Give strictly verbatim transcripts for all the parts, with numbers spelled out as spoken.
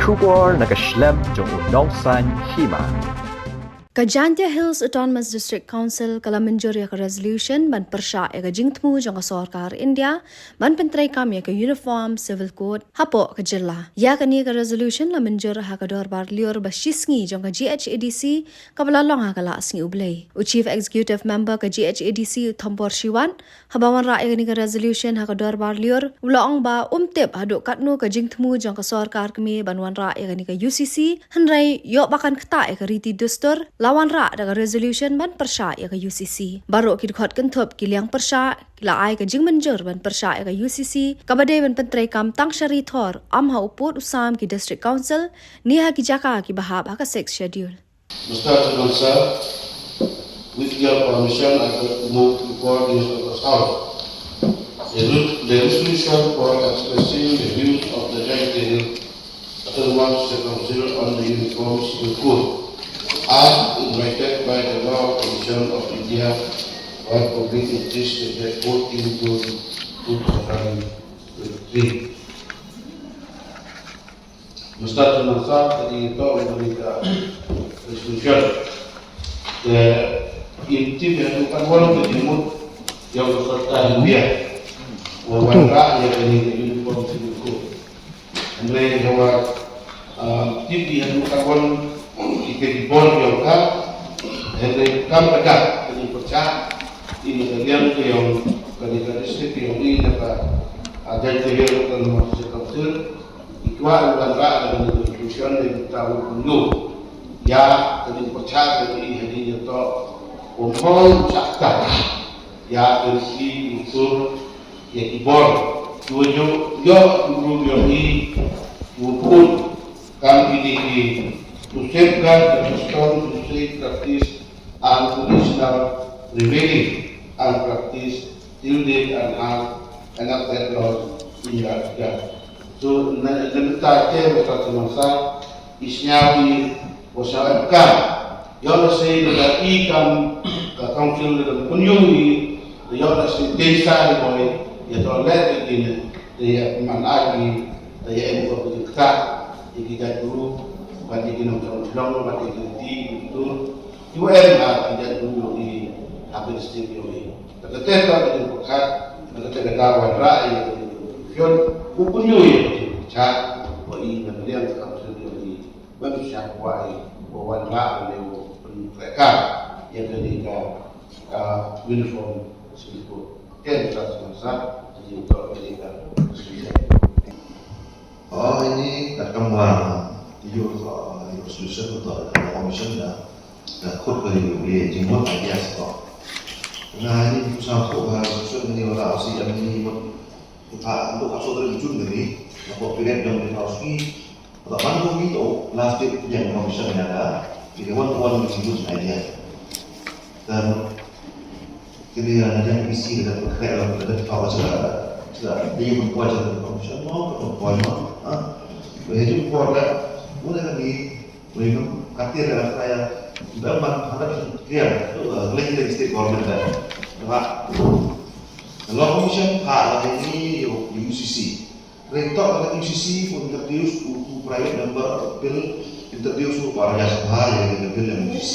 Khubor na ka shlem jong u nongsaiñ hima. Ka Jaintia Hills Autonomous District Council ka la mynjur ïa ka resolution ban pyrshah ïa ka jingthmu jong ka sorkar India ban pyntreikam ïa ka Uniform Civil Code hapoh ka jylla. Ïa kane ka resolution la mynjur ha ka dorbar lyiur ba shisngi jong ka G H A D C kaba la long ha ka la sngi U Blei. U Chief Executive Member ka G H A D C u Thombor Shiwat, haba wanrah ïa kane ka resolution ha ka dorbar lyiur, u la ong ba um tip haduh katno ka jingthmu jong ka sorkar kmie ban wanrah ïa kane ka U C C, hynrei ïoh ba kan ktah ïa ka riti dustur, la wanrah da ka resolution ban pyrshah ïa ka U C C. Baroh ki dkhot kynthup ki liang pyrshah ki la ai ka jingmynjur ban pyrshah ïa ka U C C, kaba dei ban pyntreikam tang sha ri thor, ym ha u pud u sam ki District Council ne ha ki jaka kiba hap ha ka Sixth Schedule. Mister Chairman Sir, with your permission, I will move before this august House the re- the resolution for expressing the views of the Jaintia Hills Autonomous District Council on the Uniform Civil Code, as invited by the Law Commission of India, by public notice dated fourteen June two thousand twenty-three. Mister Chairman Sir, ka dei ka resolution. Te, in tip ïa ka kan wan ka jingmut ïa ka sorkar India. Wa wanrah ïa ka Uniform Civil Code. Hynrei hawa, um, tip ïa ka kan wan ïa ka jingmut ïa ka. Hynrei kam ka dak ka jingpyrshah. Ïa ka liang ka ïa ka district ïa ka, ah, Jaintia Hills Autonomous District Council. Ki kwah ban wanrah da ka resolution, da kita u pynïoh ïa ka jingpyrshah ka jong i ha ïing jong i. Ym hoi shah kat ïa ka ri u sur ïa ki bor. Ki wa ïoh ïoh ki bru ïoh i u pun kam ini ki to safeguard the custom, to save practice and traditional prevailing and practice till date and have enacted laws in that regard. So, na, na mynta te, mynta te mynta, i sñiaw i, wa sñiaw em kam. Ïoh lehse da ka i kam, ka council da ka pynïoh i, ïoh lehse dei sa i boi, ïa to leh i kine, da ïa man ai i, da ïa em ko ka jingktah, ïa ki jaitbynriew, bad ïa ki nongshong shnong, bad ïa ki riti, ki tur, Ïa em ha ki jaitbynriew i ha ka district jong i. Te kata ka dei ka jingpyrkhat, te kata ka daw wanrah ïa ka jingpyrkhat, u pynïoh ïa ka jingpyrkhat, wa i na ka liang ka council jong i, ban pyrkhat wa i, wa wanrah ne u pyntrei ka, ïa ka dei ka, ah, uniform civil code. Ken sa sa sa, ka jingpyrkhat ka dei ka. Oh, ini tak kembang. Iyo, oh, iyo, solution untuk ada commission dah. Dah kut kali boleh jemput aja stok. Nah, ini pusat tu, ha, solution ini orang usi yang ini buat. Kita untuk asal dari ujung tadi, apa period yang kita usi, atau mana tu gitu, last date yang commission ada, jadi one to one jemput aja. Dan kini yang yang isi dengan kena dalam dengan kau aja, sudah dia membuat aja dengan commission mau, atau buat mau, ha? Boleh jemput dah, boleh kami Wei, katir, eh, kaya, ba man hadap clear, tu, eh, leh leh state government dah. Nampak? Law Commission, ha, lah ini, U C C. Retok lah U C C, pun introduce, u, u private member, bill, introduce, u para Rajya Sabha, ya, bill yang U C C.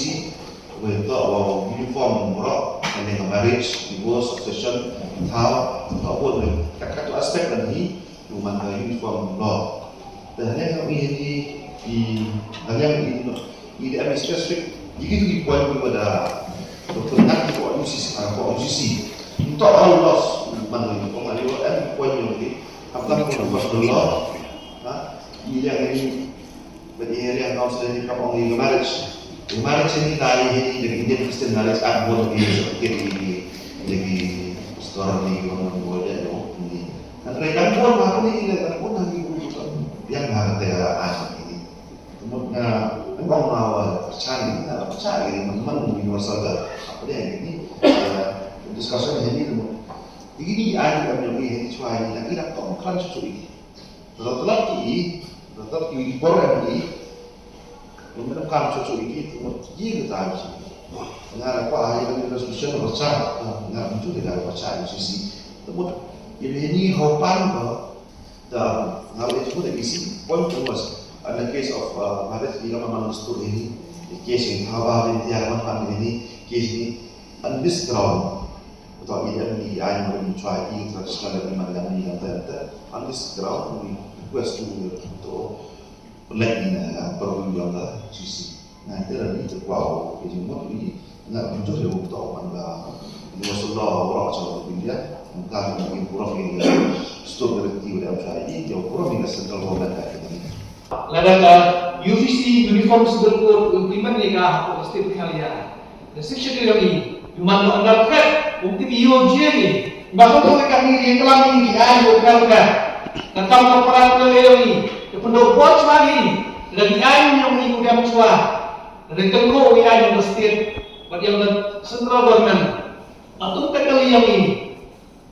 Wei, tok, wa, uniform, bro, and then marriage, divorce, succession, thaw, tok, pun, kat, kat, aspek, dan ini, Ïa man ka uniform law. Te hangne ka ngi hangne i, hangne i, i da em specific. Ïa kitu ki point kiba da, da pyngat ki ko U C C, ah, ko U C C. Nto all laws man ka uniform, ïa em ki point ïa ki. Am tam ko personal law. Ha? Ïa hangne Bad ïa ri ang council ni kam ong ïa marriage. Ïa marriage ni ka ïa ni da Indian Christian Marriage Act bun ïa certificate ni da ki pastor ni ki ong ong ong ong ni. Kan ri kan bun ma ni da kan bun ha ni bun kan. Yang ha te act ni. Mut nga ong ma wa percaya ni, na percaya ni man universal da. Apa dia ni? Discussion ni ni. Ini ai kan yang ni cuai ni lagi dah kong kan cucu ini. Rot rot ki, rot rot ki bor em ki. Lo me kam cho cho ki, ki mo ki ki ta ki. Nga la kwa ai ka resolution ba cha, nga mu tu de ka ba cha ni si si. Te mo ye me ni ho pan ba. Da nga le tu de ki si, pon tu mas. In the case of, uh, marriage, i ka man man stur ini, i case in Thaba, in Tiar, man man ini, case ini, on this ground. Betul, i dan i ai mo in try i traditional i man dan i dan dan. On this ground, we request to, to let in, uh, problem yang the G C. Nah, itu dari itu wow, jadi mo ini, na muncul ya untuk man da ini masalah orang macam India, engkau yang ini kurang ini, stur dari ti udah try i, yang kurang ini central government ka ini. Lada ka U C C Uniform Civil Code implement ïa ka hapoh state Meghalaya, ka Sixth Schedule ïa ngi, ïa man long under threat, um tip ïa U G A ngi. Ba ka to ka ni ri klam ngi ai ïa ka ka. Ka tam ka para ka ïa ngi, ka pyndoh bor chwa ngi, lada ngi ai ïa ngi u dem chwa, lada ka ko ïa ngi ka state, bad ïa ka central government. Atum ka kali ïa ngi.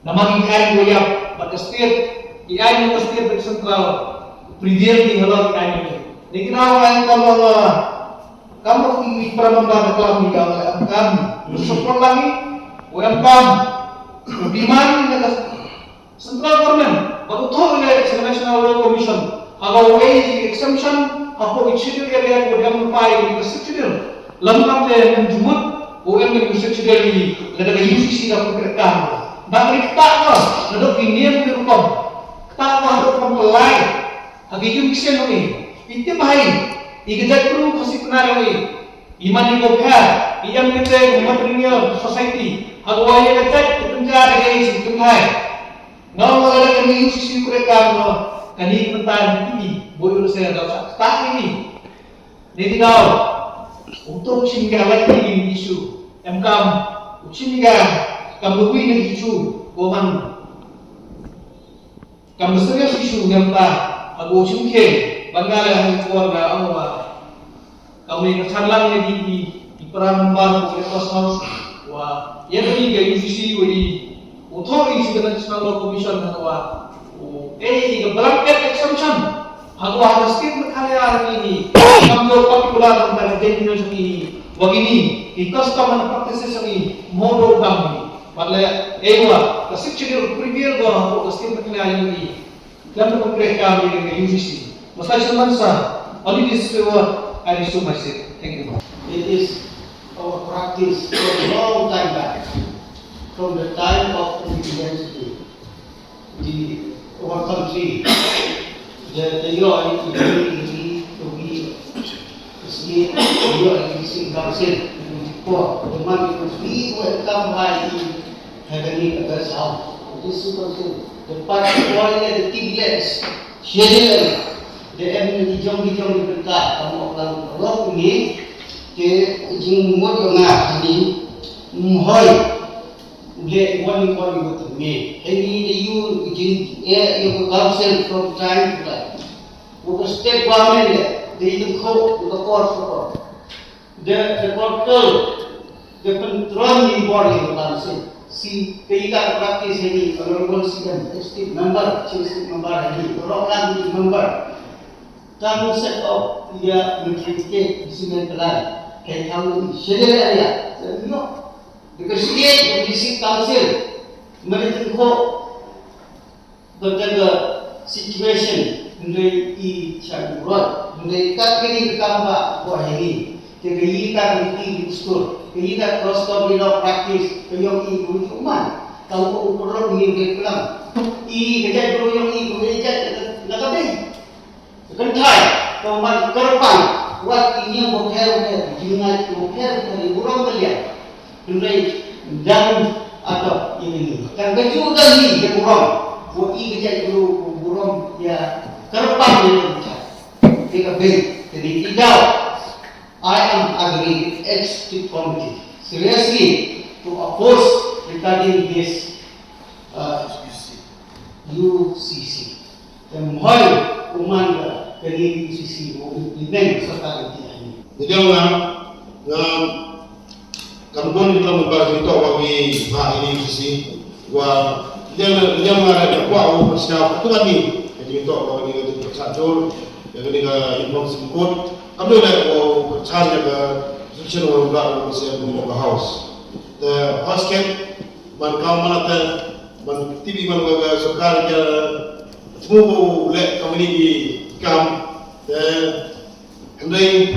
Namar ngi ai ïa bad ka state, ngi ai ïa ka state bad central, prevail ngi halor ngi ai ïa. Ngi kina wa ai kon wa kam wa ngi para member ka klam ngi ka wa em kam, support lang ngi, wa em kam, demand ngi ka central government, bad u thoh ïa ka National Law Commission, ha ka wei exemption, hapoh schedule area ko dang pai ka schedule. Lam kam te men jumut, o em men schedule ni, lada ka U C C da ko kre kam. Ba kre kta ko, lada ki niam ki rukom. Kta ko haduh kam pelai. Ha ki jum kisen ni. Iti bahai. I ka jait bru Khasi Pnar ni. I man i ko pha. I em kete ko matrilineal society. Ha ko wai ka jait ko pynja da ka i si pynhai. Nga ong lada kane U C C u khreh kam noh, kane ka bynta ngi tip, boi u lehse da sa kata ngi. Ngi tip daw. Uto u chim ka lait ngi issue. Em kam u chim ka kam da wi ngi issue. Ko man kam da serious issue ngam ta. Ago u chim ke ban nga le hang por nga ong wa. Kawei ka kyrchan lang ïa ki, ki, ki para member ka State House, wa ïa kane ka U C C wa i, u thoh i sha ka National Law Commission ha ka wa, u, eh, i ka blanket exemption ha ka wa ha ka state Meghalaya ha kine, kam dei particular tang ka general ha kine, wa kine ki custom and practices ha kine, mo do kam ni. Bad leh, eh, wa ka Sixth Schedule prevail ko ha ka state Meghalaya ha kine. Khlem da pynkreh kam ïa ka U C C. Mister Chairman sir, only this favor I resume my seat. Thank you. It is our practice for a long time back, from the time of independence, the, our country, the, the, you know, the, the, the, the, the state, you know, the state council, the money was, we were come by in Heavenly Address House. This is the part of all the T V S. Shedel, the M N T jong di jong di bynta, kamu akan rock ni, ke jing mot nga ni, mhoi, ule won won won ni, ini the you jing eh you council from time to time. With the state government, the you go with the court for the, the portal, the control ni bor ni council. Si, ka ïa ka practice ni, honorable C M, state member, chief state member ni, rock ni member. Tang set up ïa matric ke simen plan. Kai tang ni shedel area. No. Because state, district council, mari tengko the situation, hynrei i chan rot, hynrei kat kini ka kam ba ko hini. Ke ka ïa ka ïa ki skur, ke ïa ka cross talk ni practice, ke yong i ku man. Tang ko u perlu ni ke pelang. I ke jai bro yong i ku ke jai na ka bei. Kynthai, ka man kyrpang, wat i niam bapher bapher, jingngai bapher bapher, i burom ka liang. Hynrei dang atok i ni. Kan ka ju dang i ka burom, wat i ka jait bru ka burom ïa kyrpang ïa ka kynthai. Ïa ka bei, ka dei i daw. I am agree with executive committee seriously to oppose regarding this, uh, U C C. Te mhoi u man ka kane U C C u implement sorkar India ni. Ni dang nga, nga kam kon ni kam ba ki to wa ki ba ini U C C wa yang yang nga da kwa u pasna tu kan ni. Jadi to wa ni ka tu satu, yang ni ka information code. Kam ni da ko chan ya ka section wa ba ko section of the house. The house cat ban kam mana te ban T V ban ka sorkar ka tmu ko le kamni ki kam Eh, hynrei,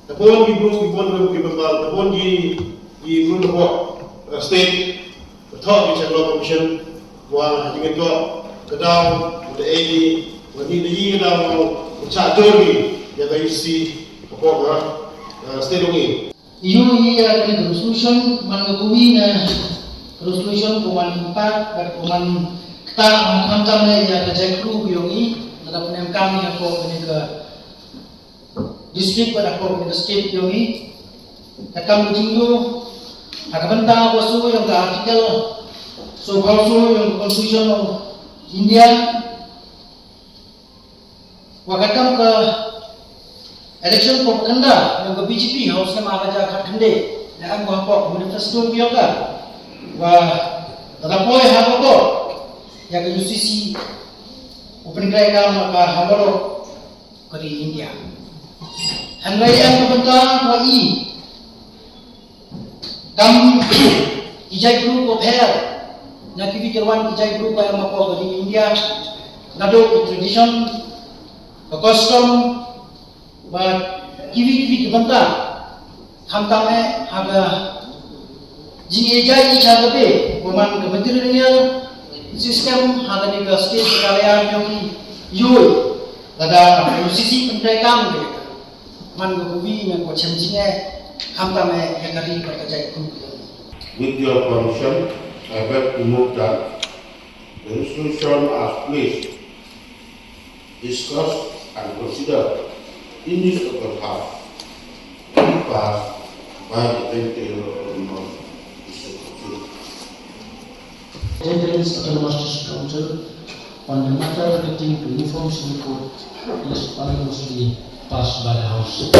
ta bun ki bru, ki bun ki bru, ta bun ki, ki bru na pdeng, eh, state, ka thoh ki cha Law Commission, wa ha jingïathoh ka daw, ka dei ki, wa ni da yi ka daw, ka cha jur ki, ïa ka U C C, ka pdeng, eh, state jong ngi. Ïohi ïa kane ka resolution, man ka kawei na resolution, ka wan impact, bad ka wan ktah, man khamtam ne ïa ka jaitbynriew ka jong ngi, lada pyndonkam ïa ka kane ka district bad ka kane ka state ka jong ngi. Katkam ka jingïoh, ha ka bynta ka shu ïa ka article, shu phaw shu ïa ka Constitution of India, wa katkam ka election propaganda ïa ka B J P ha u snem ar hajar khatkhyndai, la em ka hapoh manifesto ka jong ka, wa lada poi ha ka court, ïa ka U C C u pyntreikam ka ha waroh ka ri India. Hynrei em ka bynta wa i kam ki jaitbynriew bapher, na kiwei ki rwan ki jaitbynriew ba em hapoh ka ri India, naduh ki tradition, ka custom, bad kiwei kiwei ki bynta. Khamtam eh ha ka jingïaid ïa ka be, wa man ka matrilineal system ha kane ka state Meghalaya ka jong ngi, ïohi lada U C C pyntreikam ka ïa ka, man ka kawei na ka chem jingeh, khamtam eh ïa ka ri bad ka jaitbynriew ka jong ngi. With your permission, I beg to move that the resolution as placed, discussed and considered in this August House be passed by the Jaintia Hills Autonomous District Council. Jaintia Hills Autonomous District Council on the matter relating to Uniform Civil Code is unanimously passed by the House.